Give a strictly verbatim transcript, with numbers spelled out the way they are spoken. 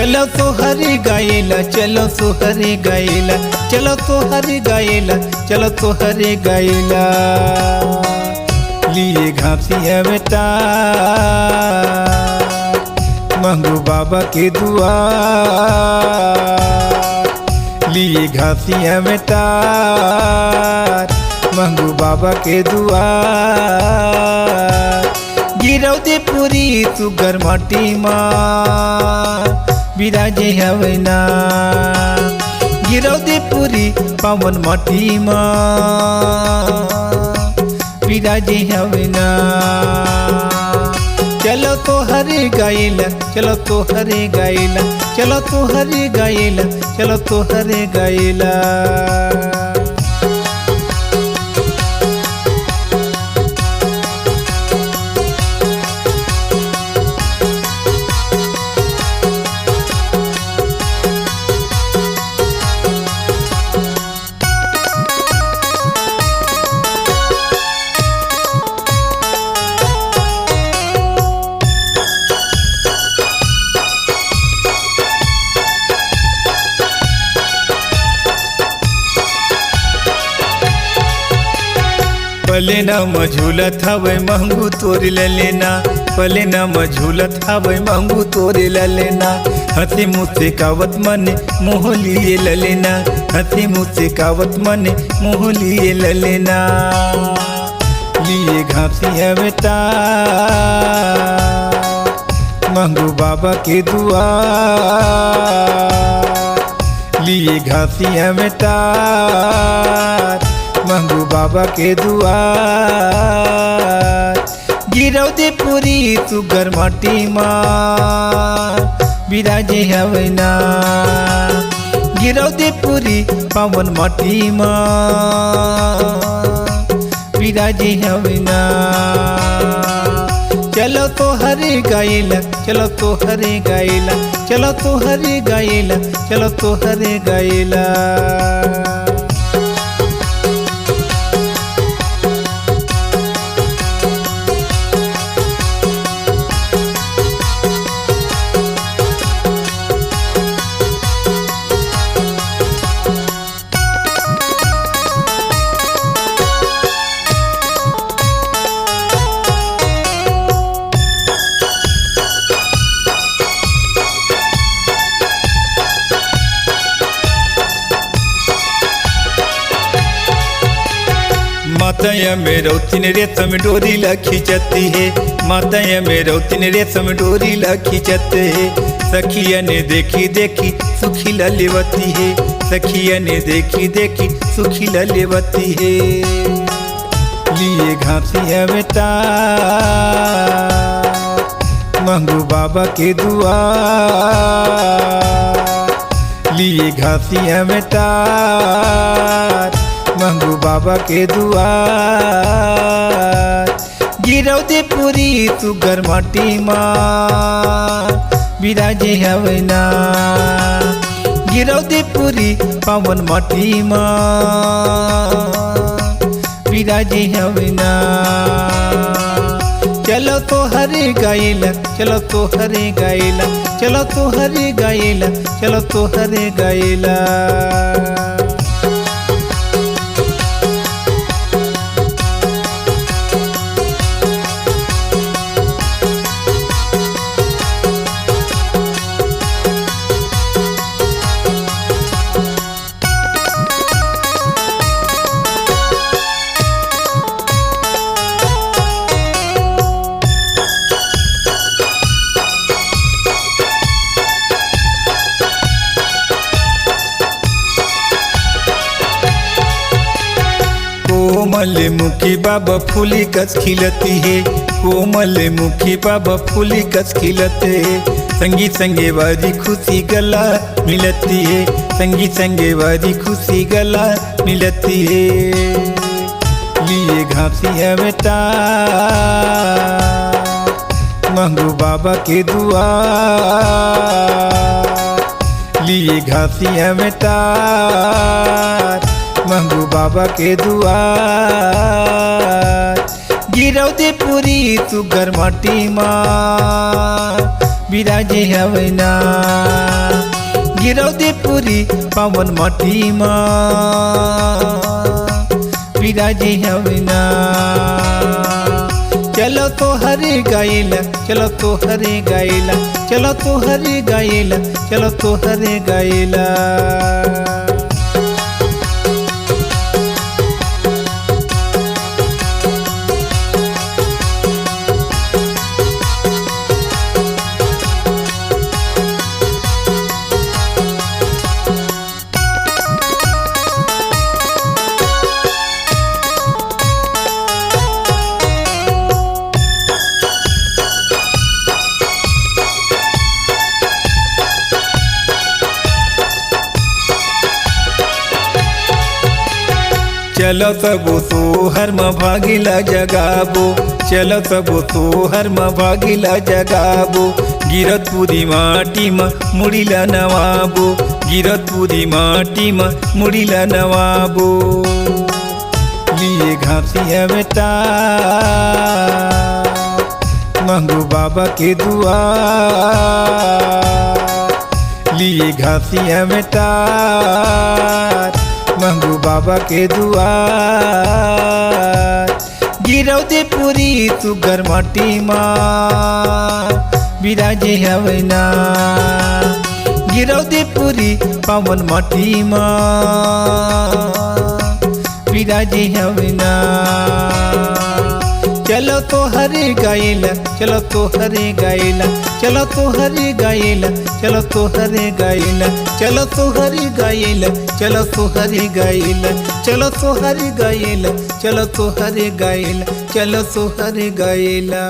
चलो तोहरे गाएला, चलो तोहरे गाएला, चलो तोहरे गाएला, चलो तोहरे गाएला। लिए घासिया में तार, महंगू बाबा के दुआर। लिए घासिया में तार, महंगू बाबा के दुआर। गिरौदीपुरी सुग्घर माटी मा बिराजे हवे ना, गिरौदीपुरी पावन माटी मा बिराजे हवे ना। चलो तोहरे गाएला, चलो तोहरे गाएला, चलो तोहरे गाएला, चलो तोहरे गाएला। पलेना म झूलत हवय महंगू तोर ललेना, पलेना म झूलत हवय महंगू तोर ललेना। हंसी मुस्कावत मन मोह लिए ललेना, हंसी मुस्कावत मन मोह लिए ललेना। लिए घासिया में तार, महंगू बाबा के दुआर। लिए घासिया में तार, महंगू बाबा के दुआर। गिरौदीपुरी सुग्घर माटी मा बिराजे हवे ना, गिरौदीपुरी पावन माटी मा बिराजे हवे ना। चलो तोहरे गाएला, चलो तोहरे गाएला, चलो तोहरे गाएला, चलो तोहरे गाएला। माता या मेरौतिन रेशम डोरी ला खींचत हे, माता या मेरौतिन रेशम डोरी ला खींचत हे। सखियन देखी देखी सुखी ला लेवती हे, सखियन देखी देखी सुखी ला लेवती हे। लिए घासिया में तार, महंगू बाबा के दुआर। लिए घासिया में तार, महंगू बाबा के दुआर। गिरौदीपुरी सुग्घर माटी मा बिराजे हवे ना, गिरौदीपुरी पावन माटी मा बिराजे हवे ना। चलो तोहरे गाएला, चलो तोहरे गाएला, चलो तोहरे गाएला, चलो तोहरे गाएला। कोमल मुखी बाबा फूली कस खिलती हे, कोमल मुखी बाबा फूली कस खिलत हे। संगी संगे वारी खुशी गला मिलती हे, संगी संगे वारी खुशी गला मिलती हे। लिए घासिया में तार, महंगू बाबा के दुआर। लिए घासिया में तार, महंगू बाबा के दुआर। गिरौदीपुरी सुग्घर माटी मा बिराजे हवे ना गिरौदीपुरी पावन माटी मा, बिराजे हवे ना। चलो तो हरे गाइला, चलो तो हरे गाइला, चलो तो हरे गाइला, चलो तो हरे गाइला। चलो सबो सोहर म भागिला जगाबो, चलो सबो सोहर म भागिला जगाबो। गिरौदीपुरी माटी म मुड़ी ला नवाबो, गिरौदीपुरी माटी म मुड़ी ला नवाबो। लिए घासी अवतार महू बाबा के दुआर, लिए घासी अवतार महू बाबा के दुआर। गिरौदीपुरी सुग्घर माटी मा बिराजे हवे ना, गिरौदीपुरी पावन माटी मा बिराजे हवे ना। चलो तो हरे गाइला, चलो तो हरे गाइला, चलो तो हरे गाइला, चलो तो हरे गाइला, चलो तो हरे गाइला, चलो तो हरे गाइला, चलो तो हरे गाइला, चलो तो हरे गाइला, चलो तो हरे गाइला।